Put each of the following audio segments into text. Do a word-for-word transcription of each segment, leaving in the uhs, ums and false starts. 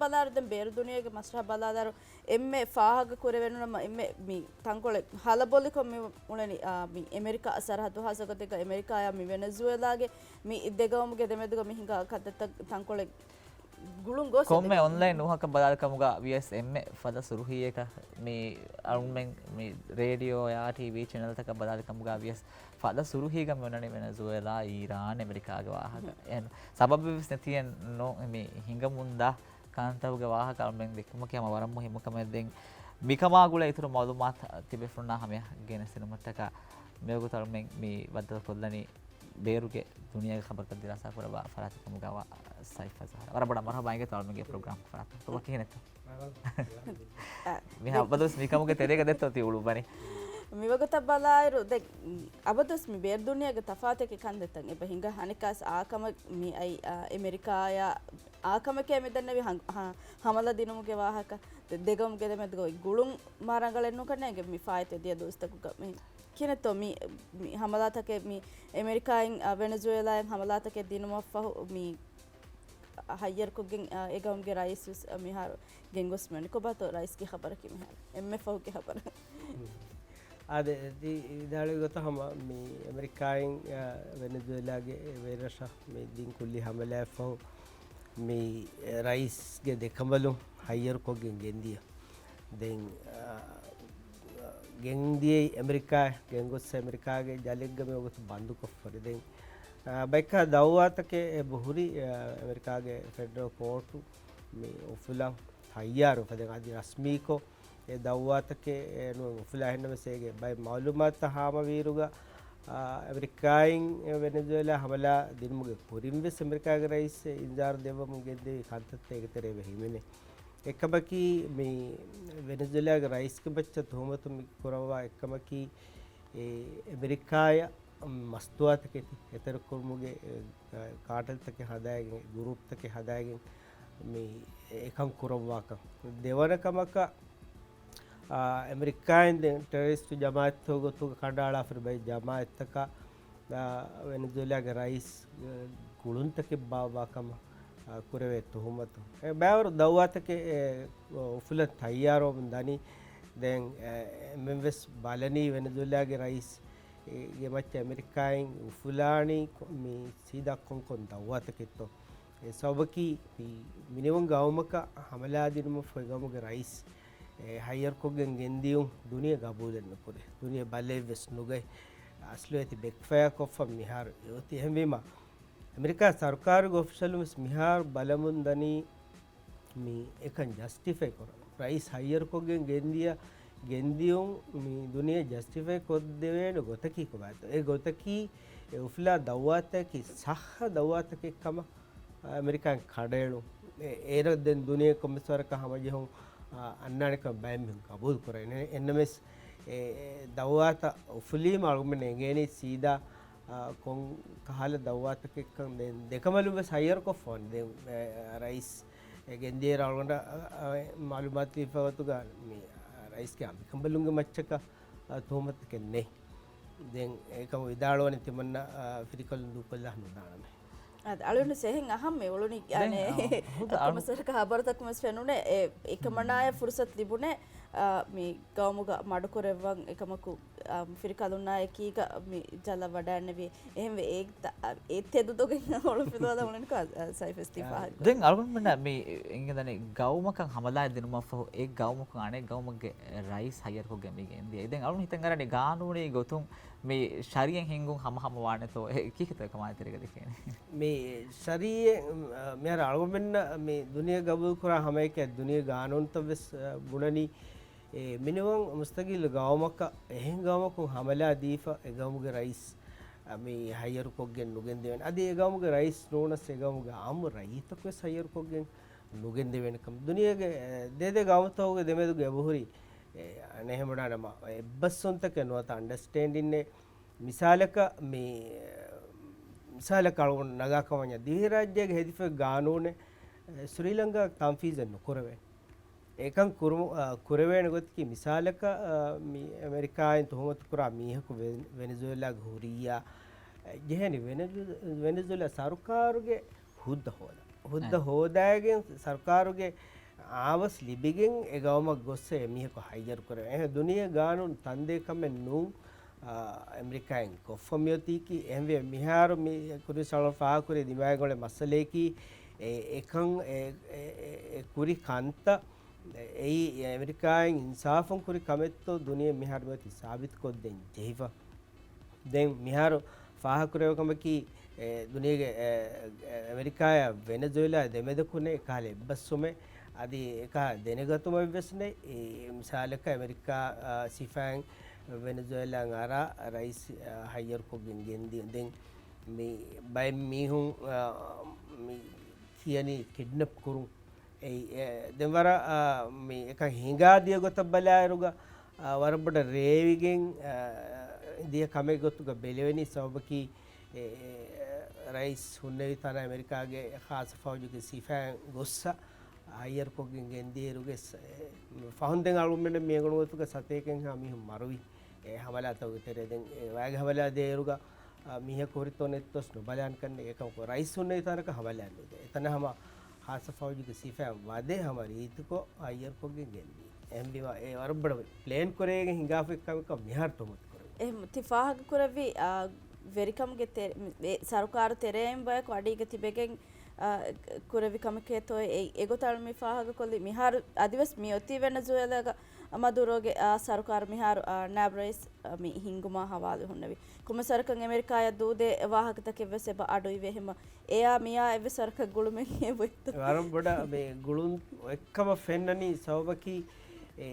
ބަލާއިރު ދެން ބޭރު ދުނިޔޭގެ މަސްރަހަ ބަލާލާއިރު އެންމެ ފާހަގަ ކުރެވެނުނަމަ އެންމެ މި ތަންކޮޅެއް ހަލަބޮލިކޮށް މި އުޅެނީ، އާ، މި އެމެރިކާ ސަރަހައްދު ހާއްސަގޮތެއްގަ އެމެރިކާޔާ މި ވެނެޒުއެލާގެ މި ދެގައުމުގެ ދެމެދުގަ މި ހިނގާ ކަންތައްތައް ތަންކޮޅެއް ގުޅުން ގޮސް ކޮންމެ އޮންލައިން ނޫހަކަށް ބަލާލި ކަމުގަ ވިޔަސް އެންމެ ފަދަ ސުރުހީއަކަށް މި އަޅުމެން މި ރޭޑިއޯއާ ޓީވީ ޗެނަލްތަކަށް ބަލާލި ކަމުގަ ވިޔަސް ފަދަ ސުރުހީގަ މި އޮންނަނީ ވެނެޒުއެލާ، އީރާން، އެމެރިކާގެ ވާހަކަ. އެހެން ސަބަބެއް ވެސް ނެތިއެއް ނޫން މި ހިނގަމުންދާ ކަންތަކުގެ ވާހަކަ އަޅުމެން ދެއްކުމަކީ ހަމަ ވަރަށް މުހިއްމު ކަމެއް. ދެން މިކަމާ ގުޅޭ އިތުރު މައުލޫމާތު ތިބޭފުޅުންނާ ހަމަޔަށް ގެނެސްދިނުމަށްޓަކާ މިވަގުތު އަޅުމެން މި ބައްދަލުކޮށްލަނީ ބޭރުގެ ދުނިޔޭގެ ޚަބަރުތައް ދިރާސާ ކުރައްވާ ފަރާތެއް ކަމުގަވާ ސައިފް އަޒްހަރަށް. ވަރަށް ބޮޑަށް މަރުހަބާ އިނގޭތޯ އަޅުމެންގެ ޕްރޮގްރާމް ފަރާތުން. ތޮބަ ކިހިނެއްތޯ؟ މި ހަ-، ބަދުސް މިކަމުގެ ތެރޭގަ ދެއްތޯ ތި އުޅުއްވަނީ؟ މިވަގުތަށް ބަލާއިރު، ދެ-، އަބަދުސް މި ބޭރު ދުނިޔޭގެ ތަފާތެކެ ކަންދެތައް އެބަ ހިނގާ. އަނެއްކާސް އާކަމަށް މި އައި، އާ، އެމެރިކާޔާ އާކަމެކޭ މި ދެންނެވި ހަން-، ހަ-، ހަމަލާ ދިނުމުގެ ވާހަކަ. ދެ-، ދެގައުމުގެ ދެމެދުގައި ގުޅުން މާ ރަނގަޅެއް ނުކަންނޭނގެ މި ފާއިތުވެ ދިޔަ ދުވަސްތަކުގަ މި ކިނެތޯ މި، މި ހަމަލާތަކެއް މި އެމެރިކާއިން، އަ، ވެނެޒުއެލާއަށް ހަމަލާތަކެއް ދިނުމަށްފަހު މި ހައްޔަރުކޮށްގެން، އަ، އެގައުމުގެ ރައީސް ވެސް، އަ، މިހާރު ގެންގޮސްފަ މިވަނީ. ކޮބާތޯ ރައީސްގެ ޚަބަރަކީ މިހާރު؟ އެންމެ ފަހުގެ ޚަބަރު. އާދެ، ތި ވިދާޅުވި ގޮތަށް ހަމަ މި އެމެރިކާއިން، އަ، ވެނެޒުއެލާގެ ވެރިރަށަށް މި ދިން ކުއްލި ހަމަލާއަށްފަހު މި ރައީސްގެ ދެކަނބަލުން ހައްޔަރުކޮށްގެން ގެންދިޔަ. ދެން، އާ، ގެންދިޔައީ އެމެރިކާ، ގެންގޮސް އެމެރިކާގެ ޖަލެއްގަ މި ވަގުތު ބަންދުކޮށްފަ. ދެން، އާ، ބައެއްކާ ދައުވާތަކެއް އެބަހުރި، އާ، އެމެރިކާގެ ފެޑަރަލް ކޯޓު މި އުފުލަން ތައްޔާރު ފަދަ އަދި ރަސްމީކޮށް އެ ދައުވާތަކެއް ނުވެ އުފުލާ ހެންނަމަސް އޭގެ ބައެއް މައުލޫމާތުތައް ހާމަވީރުގަ، އާ، އެމެރިކާއިން ވެނެޒުއެލާ ހަމަލާ ދިނުމުގެ ކުރިން ވެސް އެމެރިކާގެ ރައީސް އިންޒާރު ދެއްވަމުން ގެންދެވި ކަންތައްތައް އޭގެ ތެރޭ އެބަ ހިމެނޭ. އެކަމަކީ މި ވެނެޒުއެލާގެ ރައީސްގެ މައްޗަށް ތުހުމަތު މި ކުރައްވާ އެއްކަމަކީ، އެ، އެމެރިކާއަށް މަސްތުވާތަކެތި އެތެރެކުރުމުގެ، އެ، ކާޓެލްތަކެއް ހަދާގެން، ގުރޫޕްތަކެއް ހަދާގެން މި އެކަން ކުރައްވާކަން. ދެވަނަ ކަމަކަށް، އާ، އެމެރިކާއިން ދެން ޓެރަރިސްޓު ޖަމާއަތްތަކުގެ ގޮތުގަ ކަނޑައަޅާފަ ބައެއް ޖަމާއަތްތަކަށް، އާ، ވެނެޒުއެލާގެ ރައީސް، އާ، ގުޅުންތަކެއް ބާއްވާ ކަމަށް، އާ، ކުރެވޭ ތުހުމަތު. އެ ބައިވަރު ދައުވާތަކެއް، އެ، އުފުލަން ތައްޔާރުވަމުން ދަނީ. ދެން، އެ، އެންމެން ވެސް ބަލަނީ ވެނެޒުއެލާގެ ރައީސް، އެ، ގެ މައްޗަށް އެމެރިކާއިން އުފުލާނީ ކޮ-، މި ސީދާ ކޮންކޮން ދައުވާތަކެއްތޯ؟ އެ ސަބަބަކީ މި މިނިވަން ގައުމަކަށް ހަމަލާ ދިނުމަށް ފަހު ގައުމުގެ ރައީސް، އެ، ހައްޔަރުކޮށްގެން ގެންދިޔުން ދުނިޔެ ގަބޫލެއް ނުކުރޭ. ދުނިޔެ ބަލައެއް ވެސް ނުގަތް. އަސްލު އޭތި ބެކްފަޔާ ކޮށްފަ މިހާރު އޮތީ. އެހެންވީމަ، އެމެރިކާ ސަރުކާރުގެ އޮފިޝަލުން ވެސް މިހާރު ބަލަމުން ދަނީ މި އެކަން ޖަސްޓިފައި ކުރަން. ރައީސް ހައްޔަރުކޮށްގެން ގެންދިޔަ، ގެންދިޔުން މި ދުނިޔެ ޖަސްޓިފައި ކޮށްދެވޭނެ ގޮތަކީ ކޮބާތޯ؟ އެ ގޮތަކީ އެ އުފުލާ ދައުވާތަކީ ސައްހަ ދައުވާތަކެއް ކަމަށް އެމެރިކާއިން ކަނޑައެޅުން. އެ، އޭރަށް ދެން ދުނިޔެ ކޮންމެސް ވަރަކަށް ހަމަޖެހުން، އާ، އަންނާނެ ކަމަށް ބައެއް މީހުން ގަބޫލު ކުރަން. އެ، އެންނަމެސް، އެ، އެ، ދައުވާތައް އުފުލީމަ އަޅުގަނޑުމެން އެނގޭނީ ސީދާ، އާ، ކޮން ކަހަލަ ދައުވާތަކެއްކަން. ދެން ދެކަނބަލުން ވެސް ހައްޔަރުކޮށްފަ ވަނީ. ދެން، އެ، ރައީސް އެ ގެންދިޔައިރު އަޅުގަނޑަށް، އަ، އަ، މައުލޫމާތު ދީފަ ގޮތުގަ މި، އަ، ރައީސްގެ އަނބިކަނބަލުންގެ މައްޗަކަށް، އަ، ތުހުމަތުތަކެއް ނެތް. ދެން އެކަމަށް ވިދާޅުވަނީ ތިމަންނަ، އަ، ފިރިކަލުން ދޫކޮށްލާ ނުދާނަމޭ. އަދި އަޅުގަނޑު ސެހެން އަހަން މި އުޅުނީ، ދެން، އަނެ، އަ، ހުދު އަޅު- ކޮންމެސް ވަރަކަށް ހަބަރުތަކުން ވެސް ފެނުނޭ، އެ، އެކަމަނާޔަށް ފުރުސަތު ލިބުނޭ، އަ، މި ގައުމުގަ މަޑުކުރެއްވަން އެކަމަކު، އަ، ފިރިކަލުންނާ އެކީގަ މި ޖަލަށް ވަޑައިންނެވި. އެހެންވެ، އެ ތަ-، އެ ތެދު ދޮގެއް އޮޅުންފިލުވާލަން އުޅެނިކޮ، އަ، ސައިފް އިސްތީފާ އާ، ހައްގު. ދެން އަޅުގަނޑުމެންނަށް މި އެނގެދަނީ ގައުމަކަށް ހަމަލާއެއް ދިނުމަށްފަހު، އެ ގައުމަކުން އަނެއް ގައުމެއްގެ ރައީސް ހައްޔަރުކޮށްގެން މި ގެންދިޔަ. ދެން އަޅުގަނޑު ހިތަށް އަރަނީ ގާނޫނީ ގޮތުން މި ޝަރީއަތް ހިންގުން ހަމަހަމަ ވާނެތޯ؟ އެ ކީކޭތޯ އެކަމާ ތެރޭގަ ދެކޭނެ؟ މި ޝަރީއަތް، މިހާރު އަޅުގަނޑުމެންނަށް މި ދުނިޔެ ގަބޫލުކުރާ ހަމައެކަނި ދުނިޔެ ގާނޫނުތައް ވެސް ބުނަނީ، އެ، މިނިވަން މުސްތަގިއްލު ގައުމަކަށް އެހެން ގައުމަކުން ހަމަލާ ދީފަ، އެ ގައުމުގެ ރައީސް، އަ، މި ހައްޔަރުކޮށްގެން ނުގެންދެވޭނެ. އަދި އެ ގައުމުގެ ރައީސް ނޫނަސް އެ ގައުމުގެ އާއްމު ރައްޔިތަކު ވެސް ހައްޔަރުކޮށްގެން ނުގެންދެވޭނެ ކަމަށް. ދުނިޔޭގެ، އެ، ދޭދޭ ގައުމުތަކުގެ ދެމެދުގަ އެބަހުރި، އެ، އަނެއްހެން ބުނާނަމަ، އެއްބަސްވުންތަކެއް ނުވަތަ އަންޑަސްޓޭންޑިންއެއް. މިސާލަކަށް މި، މިސާލަކަށް އަޅުގަނޑު ނަގާކަމަށް ދިވެހިރާއްޖޭގެ ހެދިފައި ގާނޫނެއް، އެ، ސްރީލަންކާ ތަންފީޒެއް ނުކުރެވޭ. އެކަން ކުރުމު-، އަ، ކުރެވޭނެ ގޮތަކީ މިސާލަކަށް، އަ، މި އެމެރިކާއިން ތުހުމަތުކުރާ މީހަކު ވެ-، ވެނެޒުއެލާގަ ހުރިއްޔާ، އަ، ޖެހޭނީ ވެނެޒު-، ވެނެޒުއެލާ ސަރުކާރުގެ ހުއްދަ ހޯދަން. ހުއްދަ ހޯދާގެން ސަރުކާރުގެ އާވަސް ލިބިގެން އެ ގައުމަށް ގޮއްސަ އެ މީހަކު ހައްޔަރު ކުރެވޭ. އެހެން ދުނިޔެ ގާނޫނު ތަންދޭ ކަމެއް ނޫން. އާ، އެމެރިކާއިން ކޮށްފަ މިއޮތީކީ. އެހެންވެ މިހާރު މި ކުރިން ސަޅަ ފާހަގަކުރި ދިމާވެގެން އުޅޭ މައްސަލަޔަކީ އެ އެކަން އެ، އެ، އެ، އެ ކުރި ކަންތައް އެއީ އެމެރިކާއިން އިންސާފުން ކުރި ކަމެއްތޯ ދުނިޔެ މިހާރު މިއޮތީ ސާބިތުކޮށްދޭން ޖެހިފަ. ދެން މިހާރު ފާހަގަކުރެވޭ ކަމަކީ، އެ، ދުނިޔޭގެ، އެ، އެ، އެމެރިކާއާ ވެނެޒުއެލާ ދެމެދަކުން އެކަހަލަ އެއްބަސްވުމެއް އަދި އެކަހަލަ ދެނެގަތުމެއްވެސް ނެތް. އެ، މިސާލަކަށް އެމެރިކާ، އާ، ސިފައިން ވެނެޒުއެލާއަށް އަރާ ރައީސް، އާ، ހައްޔަރުކޮށްގެން ގެންދިޔަ. ދެން މި ބައެއް މީހުން، އާ، މި ކިޔަނީ ކިޑްނެޕް ކުރުން. އެއީ، އެ، ދެން ވަރަށް، އާ، މި އެކަން ހިނގާ ދިޔަ ގޮތަށް ބަލާއިރުގަ، އާ، ވަރަށް ބޮޑަށް ރޭވިގެން، އާ، ދިޔަ ކަމެއް ގޮތުގަ ބެލެވެނީ. ސަބަބަކީ، އެ، އެ، ރައީސް ހުންނެވި ތަނާ އެމެރިކާގެ ޚާއްޞަ ފައުޖުގެ ސިފައިން ގޮއްސަ ހައްޔަރުކޮށްގެން ގެންދިޔައިރުގެ ސ-، އެ، ފަހުން ދެން އަޅުގަނޑުމެންނަށް މި އެނގުނު ގޮތުގަ ސަތޭކައެއްހާ މީހުން މަރުވި. އެ ހަމަލާތަކުގެ ތެރޭ ދެން އެ ވައިގެ ހަމަލާ ދޭއިރުގަ، އާ، މީހަކު ހުރިތޯ ނެތްތޯ ނުބަލާން ކަންނޭނގެ. އެކަމަކު ރައީސް ހުންނެވި ތަނަކަށް ހަމަލާ ނުދޭ. އެތަނަށް ހަމަ ޚާއްޞަ ފައުޖުގެ ސިފައިން ވަދެ ހަމަ ރީތިކޮށް ހައްޔަރުކޮށްގެން ގެންދިޔަ. އެހެންވީމަ އެ ވަރަށް ބޮޑަށް ޕްލޭން ކުރެވިގެން ހިނގާފައި ކަމަކަށް މިހާރު ތުހުމަތު ކުރެވޭ. އެހެން ތި ފާހަގަކުރެއްވި، އާ، ވެރިކަމުގެ ތެ-، މި-، އެ ސަރުކާރު ތެރެއިން ބަޔަކު އަޑީގަ ތިބެގެން، އާ، ކުރެއްވި ކަމެކޭތޯ އެ، އެގޮތަށް މި ފާހަގަކޮށްލީ. މިހާރު އަދިވެސް މި އޮތީ ވެނެޒުއެލާގަ މަދޫރޯގެ، އާ، ސަރުކާރު މިހާރު، އާ، ނާއިބު ރައީސް، އާ، މި ހިންގުމާ ހަވާލު ހުންނެވި. ކޮންމެސް ވަރަކަށް އެމެރިކާއަށް ދޫދޭ ވާހަކަތަކެއްވެސް އެބަ އަޑުއިވޭ. ހަމަ އެއާ މިއާ އެއްވެސް ވަރަކަށް ގުޅުމެއް އެބައޮތްތޯ؟ ވަރަށް ބޮޑަށް މި ގުޅުން އެއްކަމަށް ފެންނަނީ ސަބަބަކީ، އެ،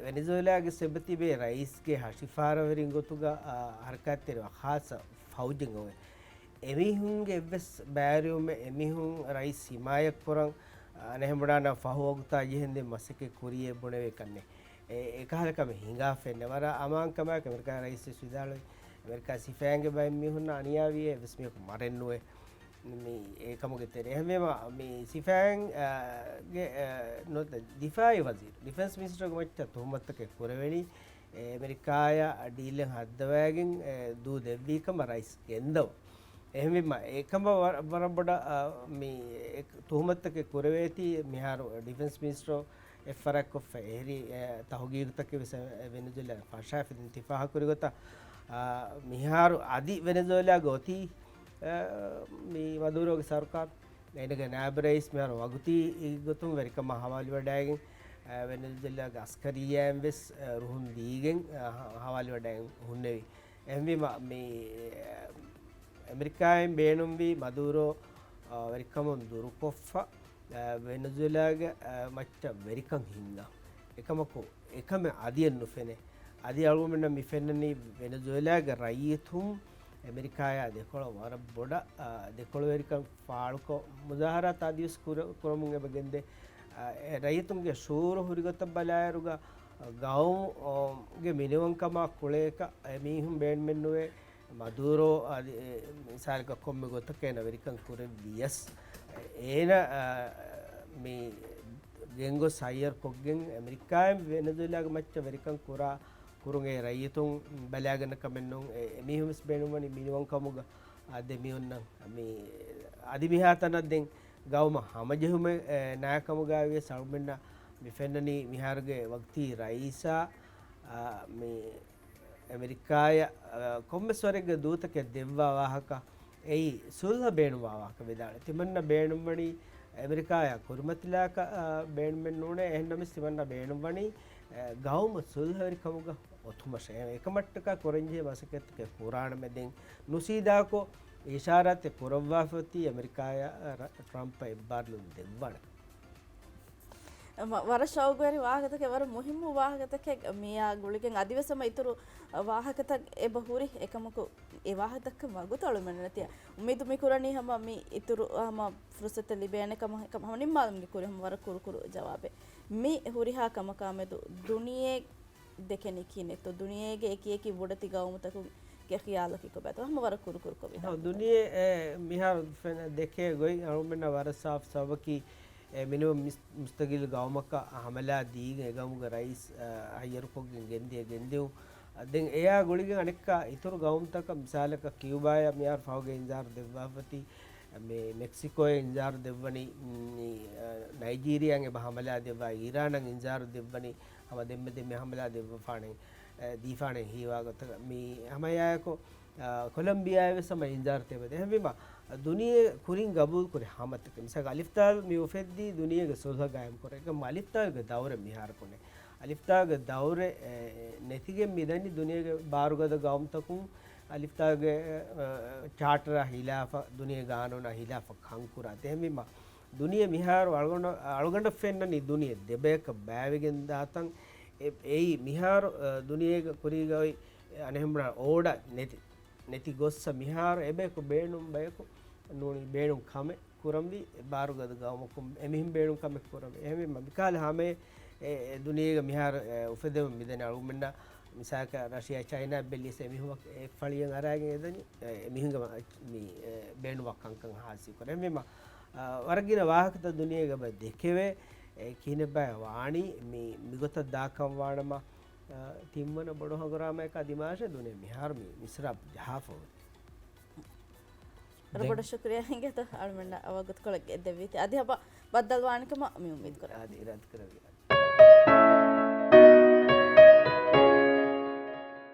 ވެނެޒުއެލާގެ ސެބަ ތިބޭ ރައީސްގެ ހަށިފަހަރަވެރިން ގޮތުގަ، އާ، ހަރަކާތްތެރިވާ ޚާއްޞަ ފައުޖެއް އޮވޭ. އެމީހުންގެ އެއްވެސް ބައިވެރިވުމެއް އެމީހުން ރައީސް ހިމާޔަތްކުރަން، އަނެއް ބުނާނަ ފަހު ވަގުތާ ޖެހެންދެން މަސައްކަތް ކުރިޔޭ ބުނެވޭ ކަންނޭ. އެ، އެކަހަލަ ކަމެއް ހިނގާފައެއް ނެތް. ވަރަށް އަމާންކަމާއެކު އެމެރިކާ ރައީސްވެސް ވިދާޅުވި، އެމެރިކާ ސިފައިންގެ ބައެއް މީހުންނަށް އަނިޔާވިއޭ އެއްވެސް މީހަކު މަރެއްނުވޭ. މި އެކަމުގެ ތެރޭ. އެހެންވީމަ، މި ސިފައިން، އާ، ގެ، އާ، ނުވަތަ ދިފާއީ ވަޒީރު، ޑިފެންސް މިނިސްޓަރުގެ މައްޗަށް ތުހުމަތުތަކެއް ކުރެވެނީ، އެ، އެމެރިކާއާ ޑީލެއް ހައްދަވައިގެން، އެ، ދޫ ދެއްވީ ކަމަށް ރައީސް ގެންދަވަން. އެހެންވީމަ، އެކަމަށް ވަރަށް، ވަރަށް ބޮޑަށް، އާ، މި އެ، ތުހުމަތުތަކެއް ކުރެވޭތީ، މިހާރު ޑިފެންސް މިނިސްޓަރު އެއްފަރާތްކޮށްފަ އެހެރީ، އެ، ތަހުގީގުތަކެއް ވެސް ވެނެޒުއެލާ ފަށާފަ. ދެން ތި ފާހަގަކުރި ގޮތަށް، އާ، މިހާރު އަދި ވެނެޒުއެލާގަ އޮތީ، އާ، މި މަދޫރޯގެ ސަރުކާރު. އޭނާގެ ނާއިބު ރައީސް މިހާރު ވަގުތީ ގޮތުން ވެރިކަމާ ހަވާލުވެވަޑައިގެން، އާ، ވެނެޒުއެލާގެ އަސްކަރިއްޔާއިން ވެސް، އާ، ރުހުން ދީގެން، އާ، ހަ-، ހަވާލުވެވަޑައިގެން ހުންނެވި. އެހެންވީމަ، މި، އާ، އެމެރިކާއިން ބޭނުންވީ މަދޫރޯ، އާ، ވެރިކަމުން ދުރުކޮށްފަ، އާ، ވެނެޒުއެލާގެ، އާ، މައްޗަށް ވެރިކަން ހިންގާ. އެކަމަކު، އެކަމެއް އަދިއެއް ނުފެނޭ. އަދި އަޅުގަނޑަށް މި ފެންނަނީ ވެނެޒުއެލާގެ ރައްޔިތުން އެމެރިކާއާ ދެކޮޅަށް ވަރަށް ބޮޑަށް، އާ، ދެކޮޅުވެރިކަން ފާޅުކޮށް، މުޒާހަރާތް އަދިވެސް ކުރ-، ކުރަމުން އެބަ ގެންދޭ. އާ، އެ ރައްޔިތުންގެ ޝުޢޫރު ހުރިގޮތަށް ބަލާއިރުގަ، ގައުމު، އޯ، ގެ މިނިވަންކަމާ ކުޅޭކަށް އެމީހުން ބޭނުމެއްނުވޭ. މަދޫރޯ އަދި، އެ، މިސާލަކަށް ކޮންމެ ގޮތަކަށް އޭނަ ވެރިކަން ކުރެއްވިޔަސް، އޭނަ، އާ، މި ގެންގޮސް ހައްޔަރު ކޮށްގެން އެމެރިކާއިން ވެނެޒުއެލާގެ މައްޗަށް ވެރިކަން ކުރާ، ކުރުން އެ ރައްޔިތުން ބަލާގަންނަ ކަމެއް ނޫން. އެ، އެމީހުން ވެސް ބޭނުންވަނީ މިނިވަންކަމުގަ، އާ، ދެމިއޮންނަ މި އަދި މިހާތަނަށް ދެން ގައުމަށް ހަމަޖެހުމެއް، އެ، ނާކަމުގައި ވިޔަސް އަޅުމެންނަށް މި ފެންނަނީ މިހާރުގެ ވަގުތީ ރައީސާ، އާ، މި އެމެރިކާއަށް، އާ، ކޮންމެސް ވަރެއްގެ ދޫތަކެއް ދެއްވާ ވާހަކަ، އެއީ ސުލްހަ ބޭނުންވާ ވާހަކަ ވިދާޅުވި. ތިމަންނަ ބޭނުންވަނީ އެމެރިކާއާ ކުރިމަތިލާކަށް، އާ، ބޭނުމެއް ނޫނޭ. އެހެންނަމަވެސް ތިމަންނަ ބޭނުންވަނީ، އާ، ގައުމު ސުލްހަވެރިކަމުގަ އޮތުމަށޭ. އެކަމަށްޓަކާ ކުރަންޖެހޭ މަސައްކަތްތަކެއް ކުރާނަމޭ. ދެން ނުސީދާކޮށް އިޝާރާތެއް ކުރައްވާފައޮތީ އެމެރިކާއާ ރަ-، ޓްރަމްޕަށް އެއްބާރުލުން ދެއްވާނެ. މަ-، ވަރަށް ޝައުގުވެރި ވާހަކަތަކެއް، ވަރަށް މުހިއްމު ވާހަކަތަކެއް މިއާ ގުޅިގެން އަދިވެސް ހަމަ އިތުރު ވާހަކަތައް އެބަ ހުރި. އެކަމަކު އެ ވާހަކަތަކަށް ވަގުތު އަޅުމެންނަށް ނެތި. އުއްމީދު މި ކުރަނީ ހަމަ މި އިތުރު ހަމަ ފުރުސަތެއް ލިބޭނެ ކަމަށް. ހަމަ ނިންމާލުމުގެ ކުރި ހަމަ ވަރަށް ކުރުކުރު ޖަވާބެއް. މި ހުރިހާ ކަމަކާމެދު ދުނިޔެ ދެކެނީ ކިހިނެއްތޯ؟ ދުނިޔޭގެ އެކިއެކި ބޮޑެތި ގައުމުތަކުގެ ޚިޔާލަކީ ކޮބާތޯ؟ ހަމަ ވަރަށް ކުރުކުރު ކޮވި. ހަ، ދުނިޔެ، އެ، މިހާރު ފެން-، ދެކޭ ގޮތް އަޅުމެންނަށް ވަރަށް ސާފު. ސަބަބަކީ، އެ، މިނިވަން މިސް-، މުސްތަގިލް ގައުމަކަށް ހަމަލާ ދީގެން އެ ގައުމުގެ ރައީސް، އަ، ހައްޔަރުކޮށްގެން ގެންދިޔަ ގެންދިއުން. އަ، ދެން އެއާ ގުޅިގެން އަނެއްކާ އިތުރު ގައުމުތަކަށް މިސާލަކަށް ކިއުބާއަށް މިހާރު ފަހުގެ އިންޒާރު ދެއްވާފަތި، މި މެކްސިކޯއަށް އިންޒާރު ދެއްވަނީ، މި، އަ، ނައިޖީރިއާއަށް އެބަ ހަމަލާ ދެއްވާ، އީރާނަށް އިންޒާރު ދެއްވަނީ، ހަމަ ދެންމެ ދެންމެ ހަމަލާ ދެއްވަފާނެ، އަ، ދީފާނެ ހީވާ ގޮތަކަށް. މި ހަމައެއާއެކު، އަ، ކޮލަމްބިއާއަށް ވެސް ހަމަ އިންޒާރު ތެދެވޭ. އެހެންވީމަ، ދުނިޔެ ކުރިން ގަބޫލު ކުރި ހަމަތަކެއް. މިސާލަކަށް އަލިފް ދާލް މި އުފެއްދީ ދުނިޔޭގެ ސުލްހަ ގާއިމް ކުރަން. އެކަމް އަލިފް ދާލްގެ ދައުރެއް މިހާރު ކުންނޭ. އަލިފް ދާލްގެ ދައުރެއް، އެ، ނެތިގެން މިދަނީ ދުނިޔޭގެ ބާރުގަދަ ގައުމުތަކުން އަލިފް ދާލްގެ، އަ، ޗާޓަރާ ހިލާފަށް، ދުނިޔޭ ގާނޫނާ ހިލާފަށް ކަންކުރާ. އެހެންވީމަ، ދުނިޔެ މިހާރު އަޅުގަނޑަށް، އަޅުގަނޑަށް ފެންނަނީ ދުނިޔެ ދެބަޔަކަށް ބައިވެގެން ދާތަން. އެ، އެއީ މިހާރު، އަ، ދުނިޔޭގެ ކުރީގައި އަނެހެންބުނާ އޯޑަ ނެތި، ނެތި ގޮއްސަ މިހާރު އެބަޔަކު ބޭނުން ބަޔަކު ނޫނީ ބޭނުން ކަމެއް ކުރަންވީ، ބާރުގަދަ ގައުމަކުން އެމީހުން ބޭނުން ކަމެއް ކުރަންވީ. އެހެންވީމަ މިކަހަލަ ހަމައެއް އެ، އެ ދުނިޔޭގަ މިހާރު، އެ، އުފެދެމުން މިދަނީ އަޅުގަނޑުމެންނަށް މިސާލަކަށް ރަޝިޔާ ޗައިނާ ބެއްލިޔަސް އެމީހުން އެ ފަޅިއަށް އަރާގެން އެދަނީ، އެ، އެމީހުންގެ މަ-، މި، އެ، ބޭނުންވާ ކަންކަން ހާސިލް ކުރަން. އެހެންވީމަ، އަ، ވަރަށް ގިނަ ވާހަކަތައް ދުނިޔޭގަ އެބަ ދެކެވޭ، އެ، ކިހިނެއްބާ ވާނީ މި، މިގޮތަށް ދާކަން ވާނަމަ، އަ، ތިންވަނަ ބޮޑު ހަނގުރާމަޔަކާ ދިމާވެ ދުނިޔެ މިހާރު މި މިސްރާބު ޖަހާފަ އޮތީ. ވަރަށް ދެން ބޮޑަށް ޝުކުރިޔާ ހިނގޭތޯ އަޅުމެންނަށް އަވަށް ގޮތުކޮޅެއް ގެންދެއްވީތީ. އަދި ހަބަ ބައްދަލުވާނެ ކަމަށް މި އުއްމީދު ކުރަން. އަދި އިރާދަ ކުރެއްވި.